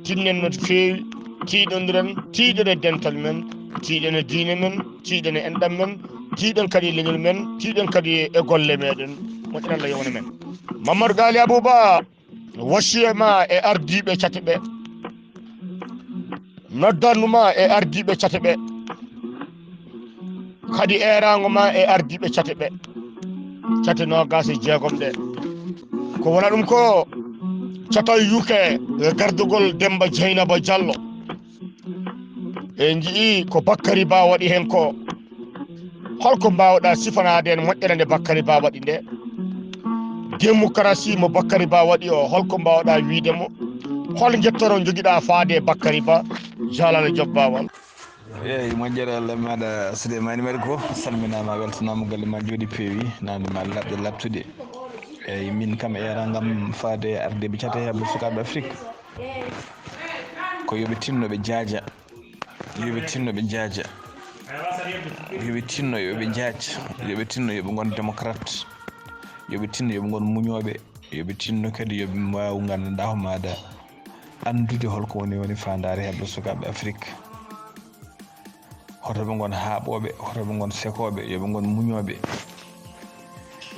Tiɗnen no feewi, tiiɗondiren, tiiɗen e dental men, tiiɗen e diine men, tiiɗen e enɗam men, tiiɗen kadi e leñol men, tiiɗen kadi e golle meɗen. Moƴƴere Allah yo wone men. Mamadou Gali Abouba. Wasiya ma e ardiiɓe cate ɓe, noddandu ma e ardiiɓe cate ɓe, kadi eeraango ma e ardiiɓe cate ɓe, cate noogaas e jeegom ɗe. Ko wona ɗum ko catal U K e gardugol Demmba Jeynaba Jallo. En njiyii ko Bakary Ba waɗi heen ko. Holko mbaawɗaa sifanaade en moƴƴere nde Bakary Ba waɗi nde? Démocratie mo Bakary Ba waɗi o, holko mbaawɗaa wiyde mo? Hol njettoro njogiɗaa faade e Bakary Ba? Jaalal e job baawal. Eeyi, moƴƴere Allah e maaɗa, Souleymany Mari ko salminaama, weltanaama, galle ma njooɗi, peewi, nande ma laɓɗe laɓtuɗe. Eeyi, min kam, eeraango am faade e ardiiɓe cate heblo sukaaɓe Afrik, ko yo ɓe tinno ɓe jaaja. Yo ɓe tinno ɓe jaaja. Yo ɓe tinno yo ɓe jaaj. Yo ɓe tinno yo ɓe ngon démocrate. Yo ɓe tinno yo ɓe ngon muñooɓe. Yo ɓe tinno kadi yo ɓe mbaawu nganndanɗaa ko maaɗa anndude holko woni, woni faandaare heblo sukaaɓe Afrik. Hoto ɓe ngon haaɓooɓe, hoto ɓe ngon sekooɓe, yo ɓe ngon muñooɓe.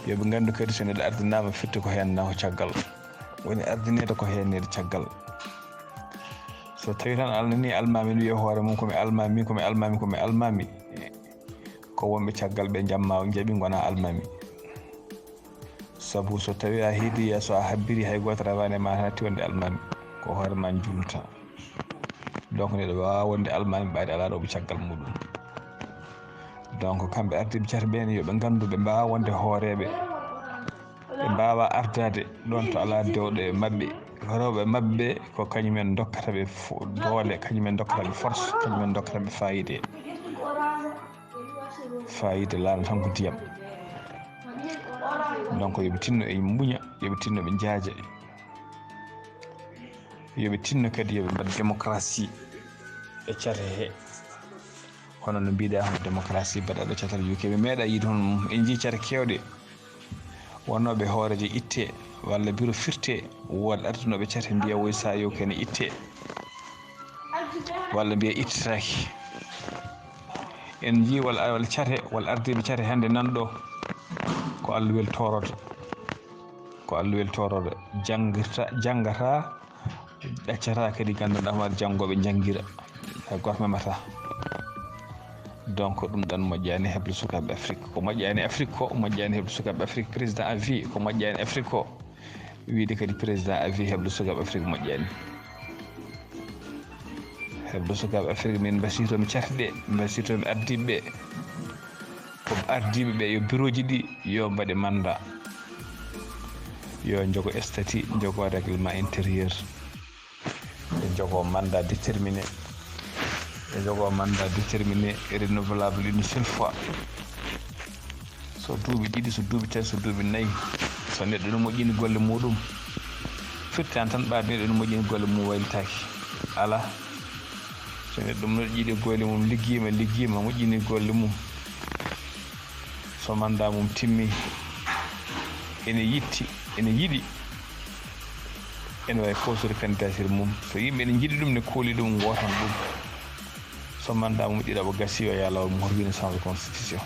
Yo ɓe nganndu kadi so neɗɗo ardinaama firti ko heen na ko caggal. Woni ardineede ko heen neede caggal. So tawi tan a alnani almaami ne wiya hoore mum ko mi almaami, ko mi almaami, ko mi almaami, ko wonɓe caggal ɓe njamma o njaɓi ngona almaami. Sabu so tawi a heedi yeeso a habbiri hay gooto rewaani ma tan a tiwande almaami, ko hoore ma njulnata. Donc neɗɗo waawa wonde almaami ɓayde alaa ɗo ɓe caggal muɗum. Donc, kamɓe ardiiɓe cate ɓeen, yo ɓe nganndu ɓe mbaawaa wonde hooreeɓe. Ɓe mbaawaa ardaade ɗoon to alaa dewɗo e maɓɓe. Rewɓe maɓɓe ko kañumen ndokkata ɓe fo-, doole, kañumen ndokkata ɓe force, kañumen ndokkata ɓe faayide. Faayide laana tan ko ndiyam. Donc, yo ɓe tinno e muña, yo ɓe tinno ɓe njaaja. Yo ɓe tinno kadi yo ɓe mbaɗ démocratie e cate he. Hono no mbiɗa hono démocratie mbaɗaɗo catal U K, ɓe meeɗa yiide hono mum. En njii cate keewɗe wonnooɓe hooreejo itte walla biro firte, wood artinooɓe cate mbiya woy sa yo kene itte walla mbiya ittitaaki. En njii walla, walla cate, walla ardiiɓe cate hannde nan ɗo ko Alla weltooroto. Ko Alla weltooroɗo, janngirta, janngata, ɗaccata kadi nganndanɗaa hoore janngooɓe njanngira. Hay gooto memata. Donc, ɗum ɗon moƴƴaani heblo sukaaɓe Afrik. Ko moƴƴaani Afrik ko, moƴƴaani heblo sukaaɓe Afrik. Président à vie, ko moƴƴaani Afrik ko. Wiide kadi président à vie heblo sukaaɓe Afrik moƴƴaani. Heblo sukaaɓe Afrik, min mbasiytoomi cate ɗe, mbasiytoomi ardiiɓe ɓe. Ko ardiiɓe ɓe, yo birooji ɗi, yo mbaɗe mannda. Yo njogo statut, njogo règlement intérieur. Ɓe njogo mannda déterminé. Ɓe njogo mannda déterminé et renouvelable une seule fois. So duuɓi ɗiɗi, so duuɓi tati, so duuɓi nayi, so neɗɗo no moƴƴini golle muɗum, firti an tan ɓaade neɗɗo no moƴƴini golle mum waylitaaki. Alaa. So neɗɗo moƴƴini golle mum, liggiima, liggiima, moƴƴini golle mum, so mannda mum timmi, ene yiɗti, ene yiɗi, ene waawi foosude candidature mum. So yimɓe ene njiɗi ɗum, ne kooli ɗum, ngootan ɗum. So mannda mum ɗiɗaɓo gasi, o yaha laawol mum, hoto wiide change constitution.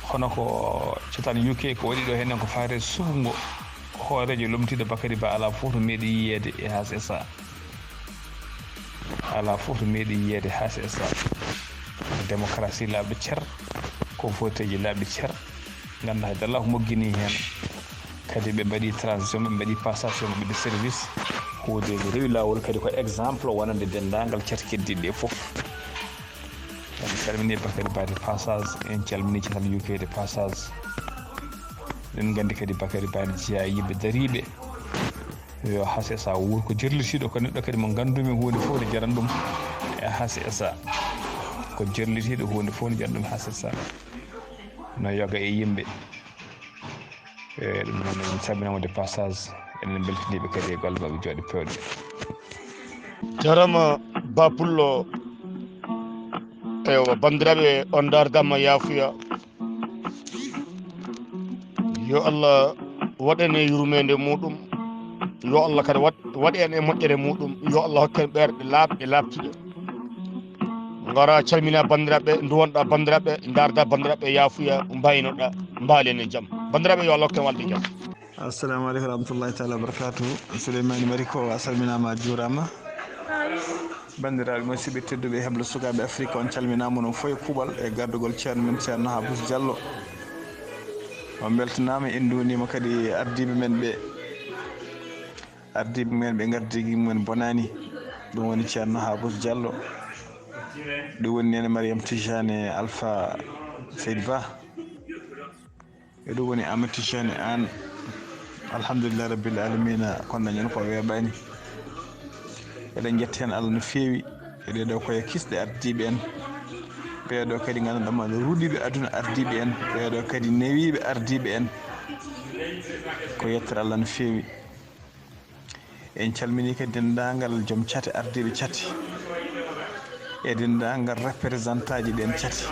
Hono ko catal U K ko waɗi ɗo heen ko faati e suɓngo hooreejo lomtiiɗo Bakary Ba, alaa fof to meeɗi yiyeede e H S A. Alaa fof to meeɗi yiyeede H S A. Ko démocratie laaɓɗo cer, ko voteeji laaɓɗi cer. Nganndaa hay dara ko moƴƴini heen. Kadi ɓe mbaɗi transition, ɓe mbaɗi passation, ɓe mbaɗi service. Huunde nde rewi laawol kadi ko exemple wonande denndaangal cate keddiiɗe ɗe fof. En calminii Bakary Ba de passage, en calminii catal U K de passage. Eɗen nganndi kadi Bakary Ba ne jeyaa e yimɓe dariiɓe. Yo H S A wuur ko jerlitiiɗo, ko neɗɗo kadi mo nganndumi huunde fof ne jaran ɗum e H S A. Ko jerlitiiɗo, huunde fof ne jaran ɗum e H S A. No yoga e yimɓe. E, ɗum noon, en calminaama de passage, enen mbeltaniiɓe kadi e golle maɓɓe jooɗe peewɗe. Jarama Ba Pullo. Eywa, banndiraaɓe, on ndaardaama yaafuya. Yo Allah waɗ en e yurmeende muɗum. Yo Allah kadi waɗ, waɗ en e moƴƴere muɗum. Yo Allah hokku en ɓerɗe laaɓɗe, laaɓtuɗe. Ngara calmina banndiraaɓe, nduwonɗa banndiraaɓe, ndaarda banndiraaɓe, yaafuya, mbaynoɗa, mbaalen e jam. Banndiraaɓe, yo Allah hokku en walde jam. Assalamu aleykum wa rahmatullahi taala wa barakatuhu. Souleymani Mariko, a salminaama, a juuraama. Banndiraaɓe musidɓe tedduɓe, heblo sukaaɓe Afrik, on calminaama onon fof e kuuɓal e gardugol ceerno men, ceerno Habous Diallo. On mbeltanaama, en nduwniima kadi ardiiɓe men ɓe. Ardiiɓe men ɓe ngardiiji mumen bonaani. Ɗum woni ceerno Habous Diallo. Ɗum woni neene Mariam Tijani Alpha Seydi Ba. E ɗum woni Amadou Tijani Anne. Alhamdulillah rabbil alamina, kono dañen ko weeɓaani. Eɗen njetta heen Allah no feewi. E ɗee ɗoo koye kisɗe ardiiɓe en. Ɓee ɗoo kadi nganndanɗaa ma ruɗiiɓe aduna ardiiɓe en. Ɓee ɗoo kadi newiiɓe ardiiɓe en. Ko yettere Allah no feewi. En calminii kadi denndaangal joom cate, ardiiɓe cate, e denndaangal représentant ji ɗeen cate.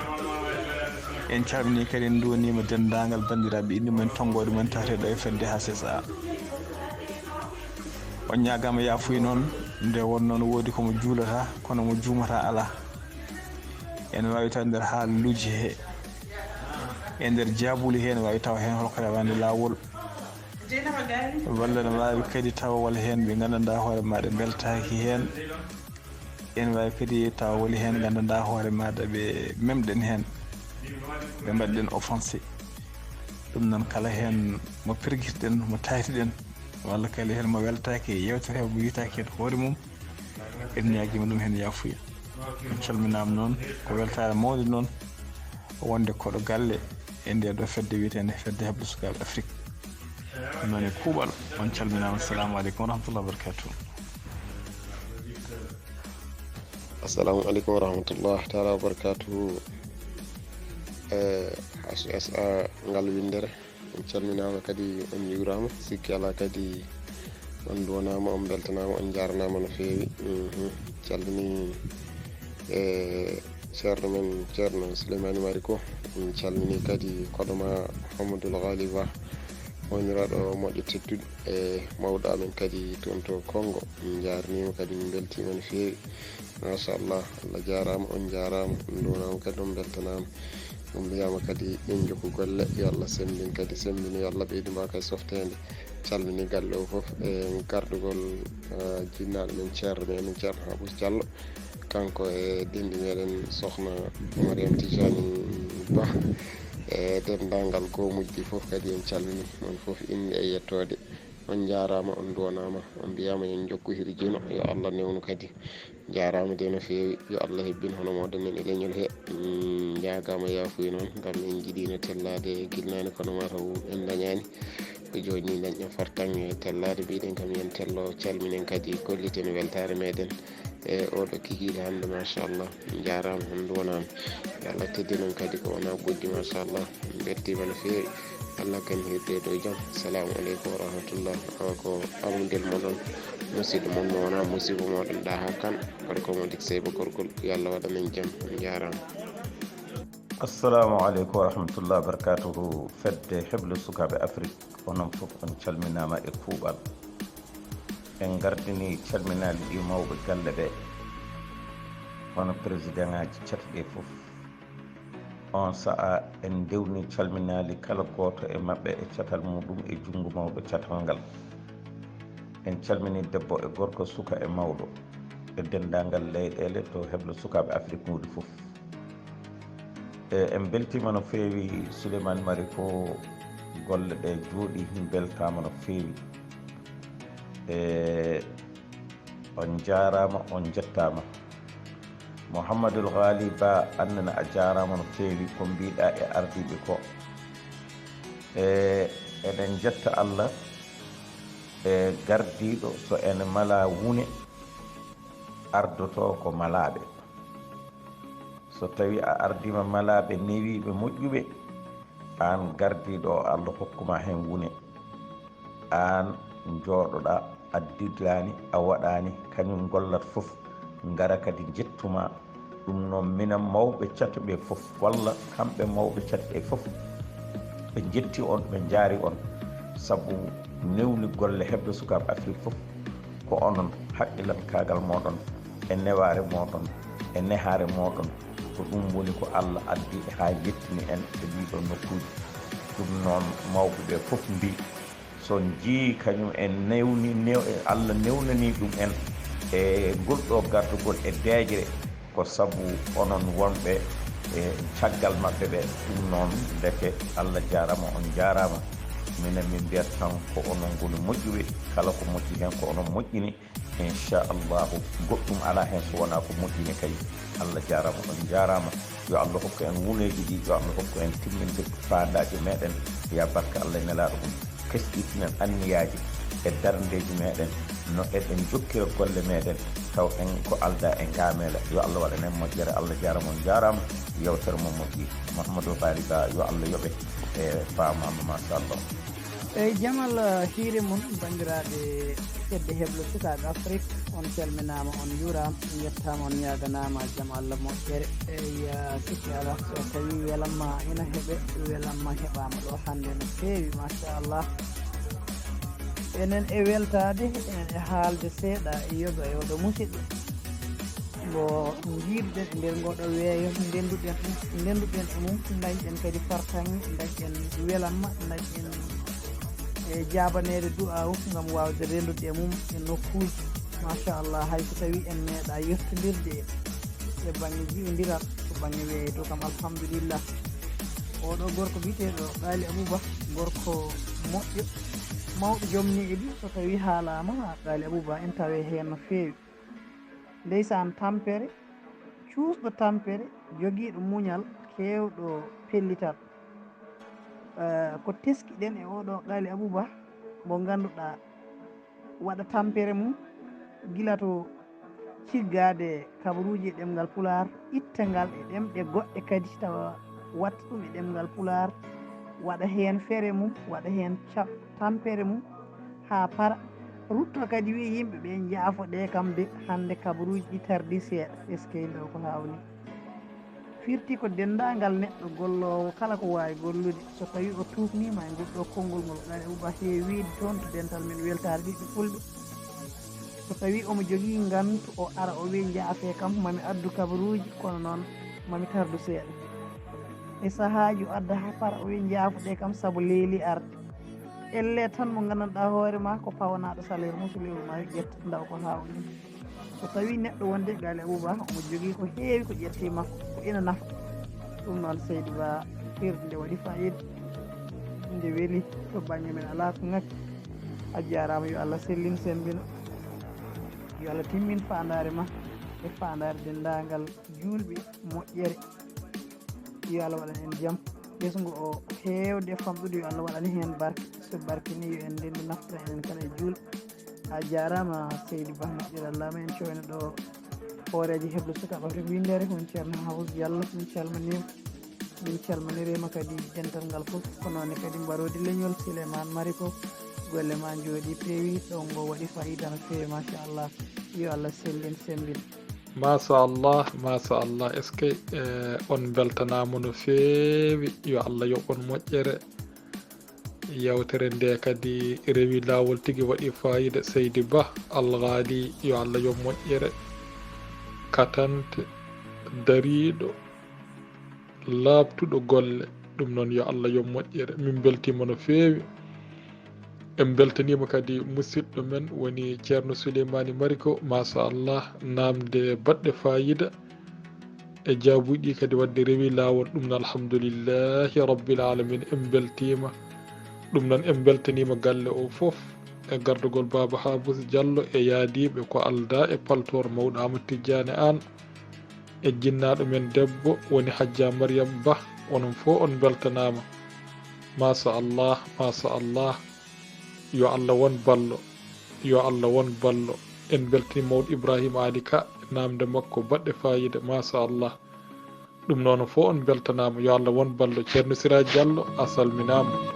En calminii kadi, en nduwaniima denndaangal banndiraaɓe, innde mumen, tonngooɗe mumen tawetee ɗo e fedde H S A. On ñaagaama yaafuya noon, nde wonnoo no woodi ko mo juulata, kono mo juumata alaa. Ene waawi taw nder haaluuji he, e nder jaabuuli he, ene waawi taw heen hol ko rewaani laawol. Walla ene waawi kadi tawa walla heen ɓe nganndanɗaa hoore maaɗa mbeltaaki heen. Ene waawi kadi tawa woni heen nganndanɗaa hoore maaɗa ɓe memɗen heen, ɓe mbaɗɗen offensé. Ɗum noon, kala heen mo pergirɗen, mo taytiɗen, walla kala heen mo weltaaki e yeewtere he, mo yiytaaki heen hoore mum, en ñaagiima ɗum heen yaafuya. On calminaama noon, ko weltaare mawnde noon wonde koɗo galle e ndee ɗo fedde wiyeteende Fedde Heɓɓe Sukaaɓe Afrik. Noon e kuuɓal, on calminaama. Assalamu aleykum wa rahmatullahi wa barakatuh. Assalamu aleykum wa rahmatullahi taala wa barakatuh. E H S A ngal winndere, on calminaama kadi, on njuuraama, sikki alaa kadi on nduwanaama, on mbeltanaama, on njaaranaama no feewi. Mhm. Calmini e ceerno men, ceerno Souleymani Mari Ko. En calmini kadi koɗo ma Mouhamadoul Ghali Ba, woniraaɗo moƴƴo teddude e mawɗo amen kadi toon to Konngo. En njaarniima kadi, min mbeltiima no feewi. Machallah, Allah jaaraama, on njaaraama, on nduwanaama kadi, on mbeltanaama. On mbiyaama kadi en njokku golle, yo Allah semmbin kadi, semmbina, yo Allah ɓeydu mbaawka e softeende. Calmini galle o fof e gardugol, eh, jinnaaɗo men, ceerno men, ceerno Habous Diallo. Kanko e denɗi meɗen sokhna Mariam Tijani Ba, e denndaangal goomuuji ɗi fof kadi en calmini on fof innde e yettoode. On njaaraama, on nduwanaama, on mbiyaama yo en njokku hirjino, yo Allah newnu kadi. Njaaraama de no feewi, yo Allah hebbin hono mooɗon en e leñol he. Mm, njaagaama yaafuya noon, ngam en njiɗiino tellaade gila naane kono mataw en ndañaani. Ko jooni ni ndañɗen fartaŋŋe tellaade, mbiɗen kam yo en tello, calminen kadi, kolliten weltaare meɗen. E oɗo kikiiɗe hannde, machallah, on njaaraama, on nduwanaama. Yo Allah teddin on kadi ko wonaa ɓojji, machallah. En mbeltiima no feewi. Allah kan hirde ɗo jam. Salamu aleykum wa rahmatullah. Awa ko almudel moɗon, musidɗo mon mo wonaa musibo moɗon ɗa haa kan. Gorko mo dik seyba gorgol. Yo Allah waɗan en jam. On njaaraama. Assalamu aleykum wa rahmatullah wa barakatuhu. Fedde Heblo Sukaaɓe Afrik, onon fof on calminaama e kuuɓal. En ngardini calminaali ɗi mawɓe galle ɓe, hono président ŋaaji cate ɗe fof. On sa'a en ndewni calminaali kala gooto e maɓɓe e catal muɗum e junngo mawɗo catal ngal. En calmini debbo e gorko, suka e mawɗo, e denndaangal leyɗeele to Heblo Sukaaɓe Afrik nguuri fof. E, en mbeltiima no feewi Souleymane Mari Ko, golle ɗe jooɗi, min mbeltaama no feewi. E, on njaaraama, on njettaama. Mouhamadoul Ghali Ba, annene a jaaraama no feewi ko mbiɗa e ardiiɓe ko. E, eɗen njetta Allah e gardiiɗo, so ene mala wune, ardoto ko malaaɓe. So tawi a ardiima malaaɓe newiiɓe moƴƴuɓe, aan gardiiɗo o, Allah hokkuma heen wune, aan njooɗoɗa, a dilaani, a waɗaani, kañum ngollat fof, ngara kadi njettuma. Ɗum noon, minen mawɓe cate ɓe fof, walla kamɓe mawɓe cate ɓe fof, ɓe njetti on, ɓe njaari on, sabu newni golle heɓde sukaaɓe Afrik fof. Ko onon, haqqillankaagal mooɗon e newaare mooɗon e nehaare mooɗon, ko ɗum woni ko Allah addi haa yettini en e ɗiɗo nokkuuji. Ɗum noon, mawɓe ɓe fof mbii, so njii kañum en newni, new-, Allah newnanii ɗum en e ngol ɗo gardugol e deeƴre, ko sabu onon wonɓe e caggal maɓɓe ɓe. Ɗum noon, ndeke Allah jaaraama, on njaaraama. Minen min mbiyata tan ko onon ngoni moƴƴuɓe, kala ko moƴƴi heen ko onon moƴƴini. Inchallahu, goɗɗum alaa heen so wonaa ko moƴƴini kay. Allah jaaraama, on njaaraama. Yo Allah hokku en wuneeji ɗi, yo Allah hokku en timminde faandaaji meɗen, yaa barka Allah e nelaaɗo mum. Kesɗitinen anniyaaji e darndeeji meɗen, no eɗen jokkira golle meɗen, taw en ko aldaa e ngaameela. Yo Allah waɗan en moƴƴere. Allah jaaraama, on njaaraama. Yewtere mon moƴƴi. Mouhamadou Bari Ba, yo Allah yoɓe e faamaama, machallah. Eyyi, Jamal, eh, hiire mon, banndiraaɓe fedde heblo sukaaɓe Afrik, on calminaama, on njuuraama, on yettaama, on ñaaganaama jam Allah moƴƴere. Eyyi, eh, sikki alaa, so tawii welamma ina heɓe, welamma heɓaama ɗo hannde no feewi, machallah. Enen e weltaade, enen e haalde seeɗa e yoga e oɗo musidɗo. Mbo njiiduɗen e nder ngoɗo weeyo, ndenduɗen ɗum, ndenduɗen e mum, dañɗen kadi fartaŋŋe, dañɗen welamma, dañɗen e jaabaneede du'aawu ngam waawde renndude e mum e nokkuuji. Machallah, hay so tawii en meeɗaa yettondirde e, e bannge ji'ondiral, to bannge weeyo to kam, alhamdulillah. Oɗo gorko biyeteeɗo Qaali Abouba, gorko moƴƴo, mawɗo joom ni'e ɗi, so tawii haalaama, Qaali Abouba en tawee heen no feewi. Ndeysaan, tampere, Tuusɗo tampere, jogiiɗo muñal, keewɗo pellital. Eh, ko teskiɗen e oɗo Qaali Abuu Bah mo ngannduɗaa waɗa tampere mum gila to ciggaade kabaruuji e ɗemngal Pulaar, itta ngal e ɗemɗe goɗɗe kadi tawa watta ɗum e ɗemngal Pulaar, waɗa heen fere mum, waɗa heen ca-, tampere mum haa para, rutto kadi wiya yimɓe ɓe njaafo ɗe kam de hannde kabaruuji ɗi tardi seeɗa. Eskey, nde ko haawni. Firti ko denndaangal neɗɗo golloowo kala ko waawi gollude, so tawii o tuufniima e ngol ɗoo konngol ngol, Qaali Abuu Bah heewi wiyde toon to dental men weltaare ɓiɓɓe fulɓe. So tawii omo jogii ngantu, o ara o wiya njaafee kam, mami addu kabaruuji, kono noon mami tardu seeɗa. E sahaaji o adda haa para, o wiya njaafo ɗe kam sabu leeli arde. Ellee tan mo nganndanɗaa hoore maa ko pawanaaɗo salaire, musu lewru maa ƴetta ndaw ko haawni. So tawii neɗɗo wonde Qaali Abuu Bah omo jogii ko heewi ko ƴetti makko, ko ina nafa. Ɗum noon, Seydi Bah, firti nde waɗi faayiida, nde weli, to bannge men alaa ko ŋakki. A jaaraama, yo Allah sellin, semmbina. Yo Allah timmin faandaare ma e faandaare denndaangal juulɓe moƴƴere. Yo Allah waɗan en jam. Ɓesngu o heewde famɗude, yo Allah waɗan heen barke. So barke ni, yo en ndendu nafta enen kala e juulɓe. A jaaraama, Seydi Bah, moƴƴere Allah ma en cooyno ɗo hooreejo heblo sukaaɓe Afrik winndere, won Ceerno Hawus Diallo, min calminiima. Min calminiriima kadi dental ngal fof, ko noon ne kadi mbaroodi leñol Souleymane Mariko. Golle ma njooɗi, peewi, ɗoon ngo waɗi faayiida no feewi, machallah. Yo Allah sellin, semmbin. Machallah, machallah. Est-ce que, eh, on mbeltanaama no feewi? Yo Allah yoɓ on moƴƴere. Yewtere nde kadi rewi laawol tigi, waɗi faayiida. Seydi Bah Alghaali, yo Allah yoɓ moƴƴere. Katante, dariiɗo, laaɓtuɗo golle. Ɗum noon, yo Allah yoɓ moƴƴere. Min mbeltiima no feewi. En mbeltaniima kadi musidɗo men woni Ceerno Souleymane Mariko, machallah, naamde baɗɗe faayiida e jaabuuji ɗi kadi waɗde rewi laawol. Ɗum noon, alhamdulillahi rabbil alamin, en mbeltiima. Ɗum noon, en mbeltaniima galle o fof e gardagol Baaba Haabus Diallo e yaadiiɓe ko aldaa e paltoor mawɗo Amadou Tidiane Anne e jinnaaɗo men debbo woni Hajja Mariam Bah. Onon fof on mbeltanaama. Machallah, machallah. Yo Allah won ballo, yo Allah won ballo. En mbeltanii mawɗo Ibrahima Ali Ka, naamde makko baɗɗe faayiida, machallah. Ɗum noon fof on mbeltanaama, yo Allah won ballo. Ceerno Sira Diallo, a salminaama.